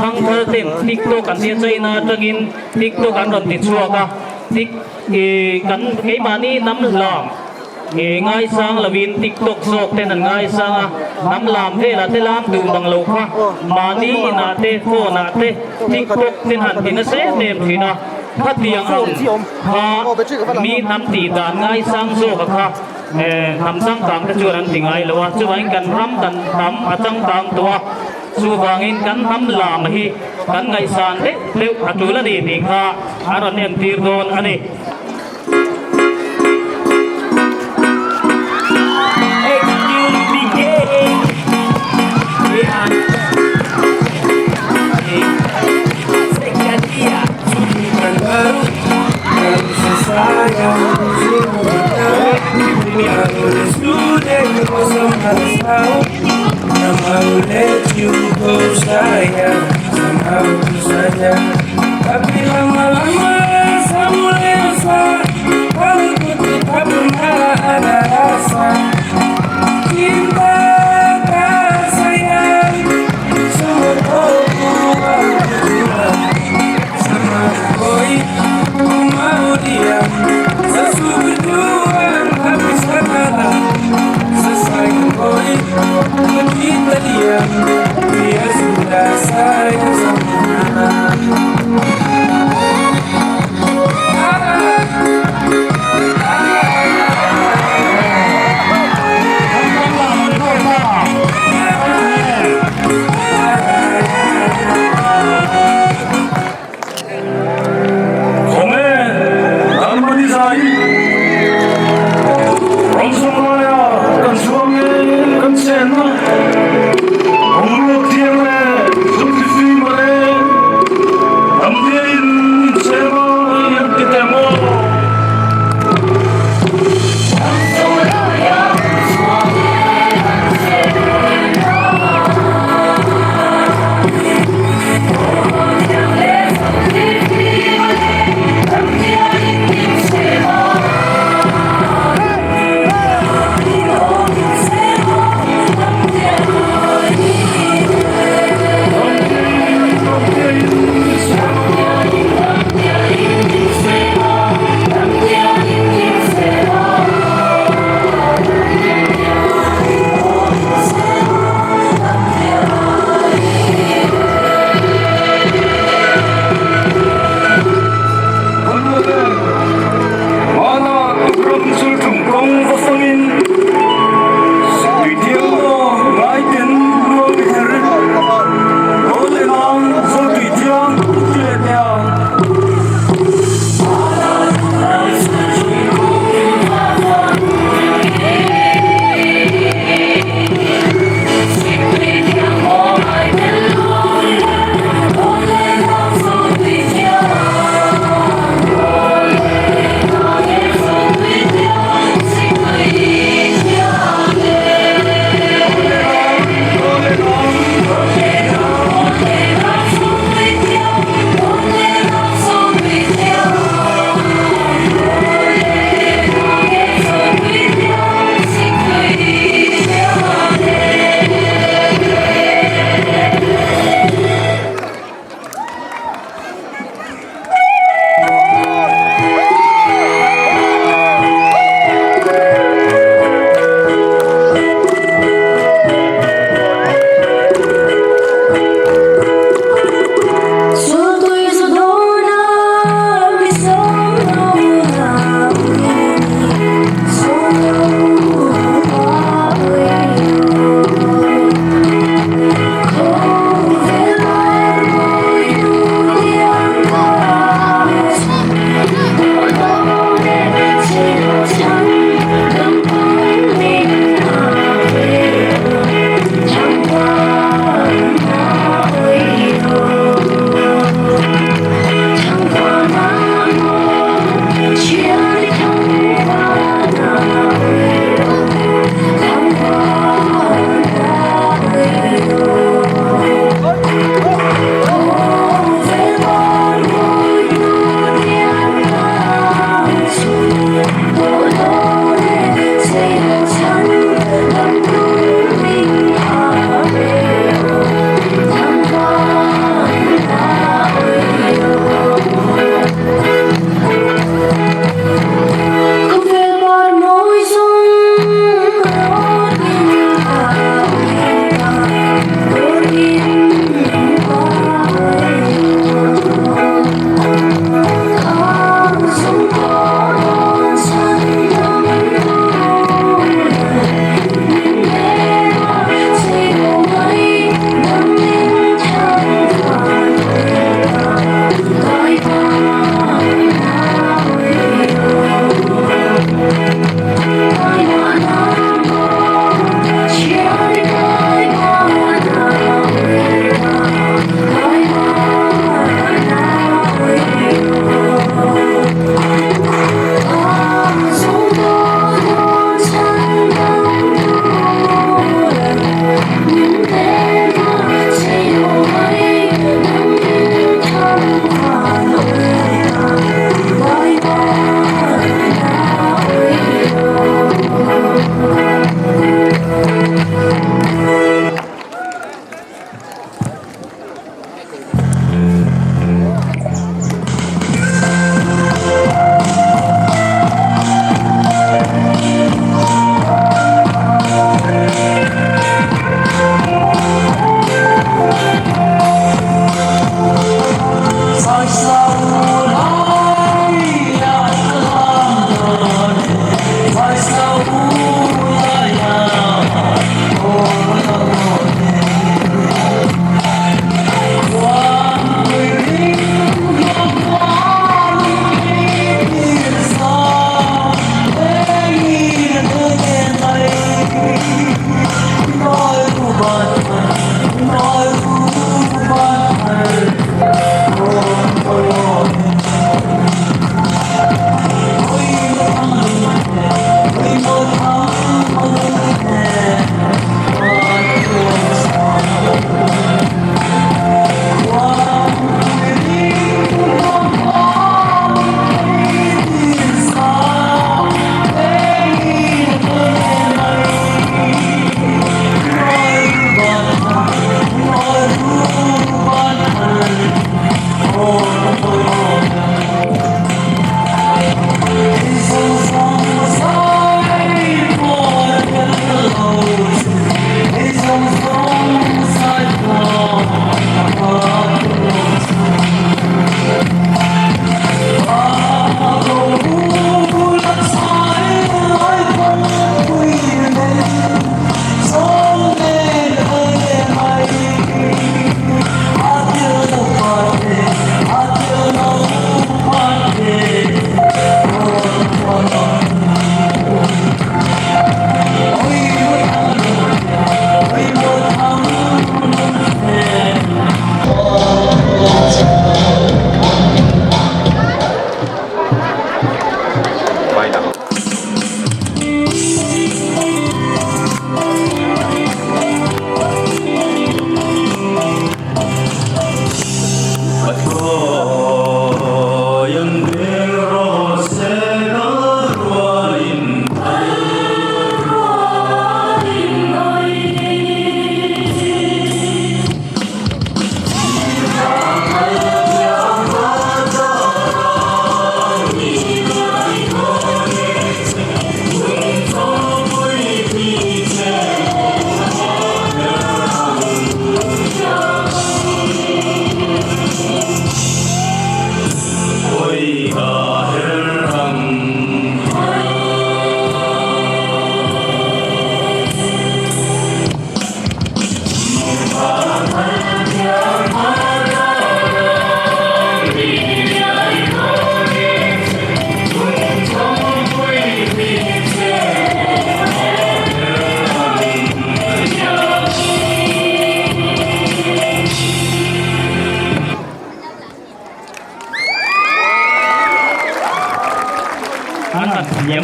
Thangthar ten TikTok an tia China atangin TikTok an rawn ti chhuak a, Tik ih kan keimahni hnam lam ih ngaisang lovin TikTok zawk ten an ngaisang a, hnam lam velah te lam duh mang lo kha mahni inah te phone ah te TikTok ten han ti nasa em em thin a, khatiang ang kha mi hnam tih dan ngaisang zawk a kha hnam changkang te chuan an ti ngai lo a, chuvangin kan ram kan hnam a changkang tawh a. Chuvangin kan hnam lam hi kan ngaihsan deuh deuh a tul a ni tih kha a rawn entir dawn a ni. Khawnge Lalmani zai rawn zawng laia kan chhuang e kan chenna Bungrua thiang leh zumti fim a le Damdiain incheng a an ti teh maw?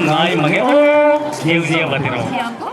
ngai mange aw, ziau ziau a ti rawh.